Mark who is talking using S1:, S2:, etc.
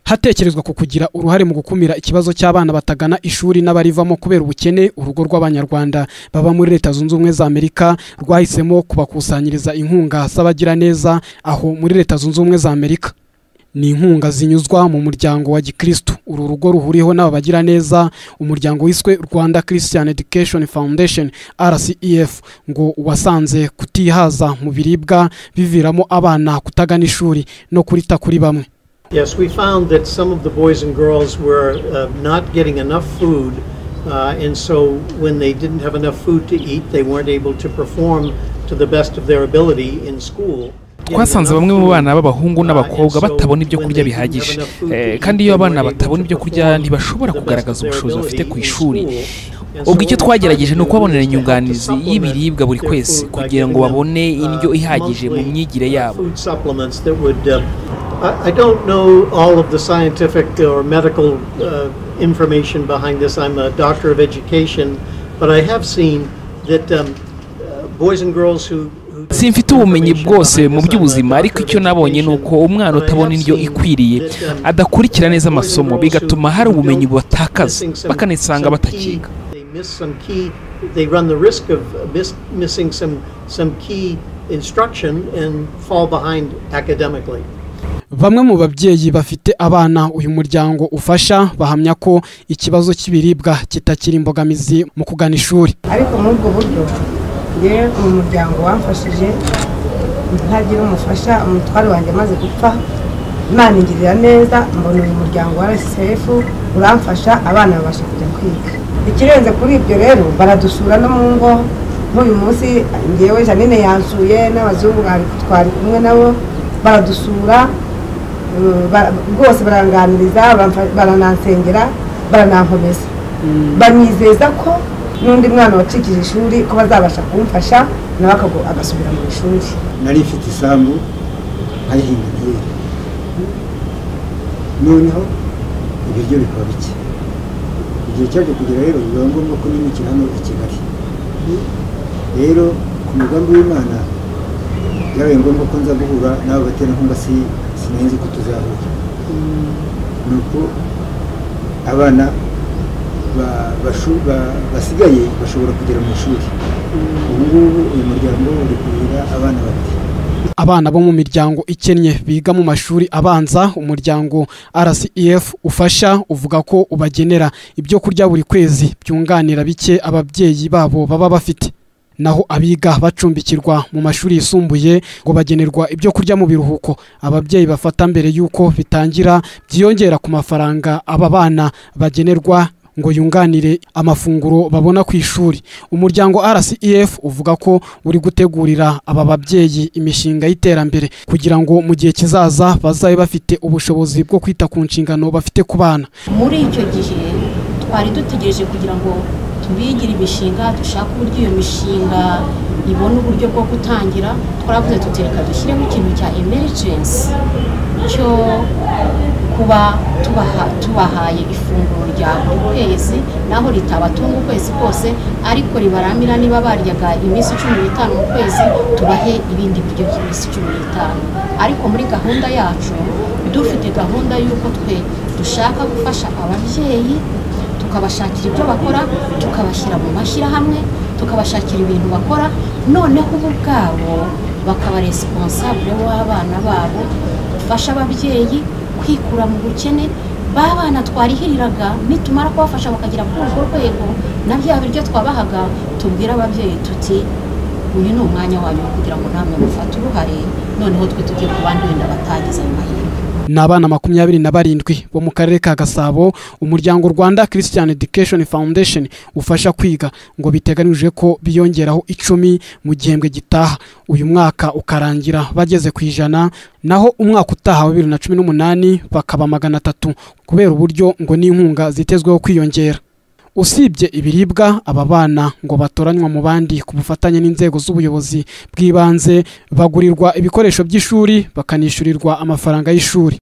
S1: Hatekerezwa ku kugira uruhare mu gukumira ikibazo cy'abana batagana ishuri n'abarivamo kubera ubukene, urugo rw'Abanyarwanda baba muri Leta Zunze Ubumwe za Amerika rwahisemo kubakusanyiriza inkunga z'abagiraneza aho muri Leta Zunze Ubumwe za Amerika. Ni inkunga zinyuzwa mu muryango wa gikristu uru rugo ruhuriho n'aba bagiraneza, umuryango wiswe Rwanda Christian Education Foundation RCEF, ngo wasanze kutihaza mu biribwa biviramo abana kutagana ishuri no kurita kuri bamwe.
S2: Yes, we found that some of the boys and girls were not getting enough food, and so when they didn't have enough food to eat, they weren't able to perform to the best of their ability in school.
S3: Twasanze bamwe mu bana b'abahungu n'abakobwa batabona ibyo kurya bihagije, kandi iyo abana batabona ibyo kurya ntibashobora kugaragaza ubushobozi bafite ku ishuri. Ubwo icyo twagerageje ni ukubabonera inyunganizi y'ibiribwa buri kwezi kugira ngo babone indyo ihagije mu myigire yabo.
S2: I don't know all of the scientific or medical information behind this. I'm a doctor of education, but I have seen that boys and girls who
S3: Simfite ubumenyi bwose mu by'ubuzima, ariko icyo nabonye ni uko umwana utabona indyo ikwiriye adakurikira neza amasomo, bigatuma hari ubumenyi batakaza bakanisanga batakiga.
S2: They run the risk of missing some key instruction and fall behind academically.
S1: Bamwe mu babyeyi bafite abana uyu muryango ufasha bahamya ko ikibazo cy'ibiribwa kitakiri imbogamizi mu kugana ishuri.
S4: Ariko muri ubwo buryo ngewe mu muryango wamfashije ntagira umufasha, umutware wanjye amaze gupfa, Imana ingirira neza mbona uyu muryango wa RCF uramfasha, abana babasha kujya kwiga. Ikirenze kuri ibyo rero baradusura no mu ngo. Nk'uyu munsi ngewe Janine yansuye n'abazungu twari kumwe nabo, baradusura rwose, baranganiriza, baranansengera, baranankomeza, banyizeza ko n'undi mwana wacikije ishuri ko bazabasha kumfasha nawe agasubira mu ishuri.
S5: Nari mfite isambu nkayihinga ntiyere, noneho ibiryo bikaba bike. Igihe cyaje kugera rero biba ngombwa ko nimukira hano i Kigali. Rero ku mugambi w'Imana byabaye ngombwa ko nza guhura n'abo baterankunga, sinari ko tuzahura. Nuko abana basigaye bashobora kugera mu ishuri. Ubu ngubu uyu muryango uri kurera abana babiri.
S1: Abana bo mu miryango ikennye biga mu mashuri abanza, umuryango RCEF ufasha uvuga ko ubagenera ibyo kurya buri kwezi byunganira bike ababyeyi babo baba bafite. Naho abiga bacumbikirwa mu mashuri yisumbuye ngo bagenerwa ibyo kurya mu biruhuko ababyeyi bafata mbere y'uko bitangira, byiyongera ku mafaranga aba bana bagenerwa ngo yunganire amafunguro babona ku ishuri. Umuryango RCEF uvuga ko uri gutegurira aba babyeyi imishinga y'iterambere kugira ngo mu gihe kizaza bazabe bafite ubushobozi bwo kwita ku nshingano bafite ku bana.
S6: Muri icyo gihe twari dutegereje kugira ngo tubigire imishinga, dushaka uburyo iyo mishinga ibona uburyo bwo gutangira. Twaravuze tutereka dushyiremo ikintu cya emergency cyo kuba tubahaye ifunguro rya buri kwezi, naho ritabatunga ukwezi kose ariko ribaramira. Niba baryaga iminsi 15 mu kwezi, tubahe ibindi biryo by'iminsi 15. Ariko muri gahunda yacu dufite gahunda y'uko twe dushaka gufasha ababyeyi, tukabashakira ibyo bakora, tukabashyira mu mashyirahamwe, tukabashakira ibintu bakora, noneho ubu ubwabo bakaba responsable w'abana babo. Dufasha ababyeyi kwikura mu bukene. Babana twarihiriraga, nitumara kubafasha bakagera kuri urwo rwego, na bya biryo twabahaga tubwira ababyeyi tuti uyu ni umwanya wanyu kugira ngo namwe mufate uruhare, noneho twe tujye ku bandi wenda batagize ayo mahirwe.
S1: Ni abana 27 bo mu karere ka Gasabo umuryango Rwanda Christian Education Foundation ufasha kwiga, ngo biteganijwe ko biyongeraho 10 mu gihembwe gitaha, uyu mwaka ukarangira bageze ku 100, naho umwaka utaha wa 2018 bakaba 300 kubera uburyo ngo n'inkunga zitezweho kwiyongera. Usibye ibiribwa, aba bana ngo batoranywa mu bandi ku bufatanye n'inzego z'ubuyobozi bw'ibanze, bagurirwa ibikoresho by'ishuri, bakanishyurirwa amafaranga y'ishuri.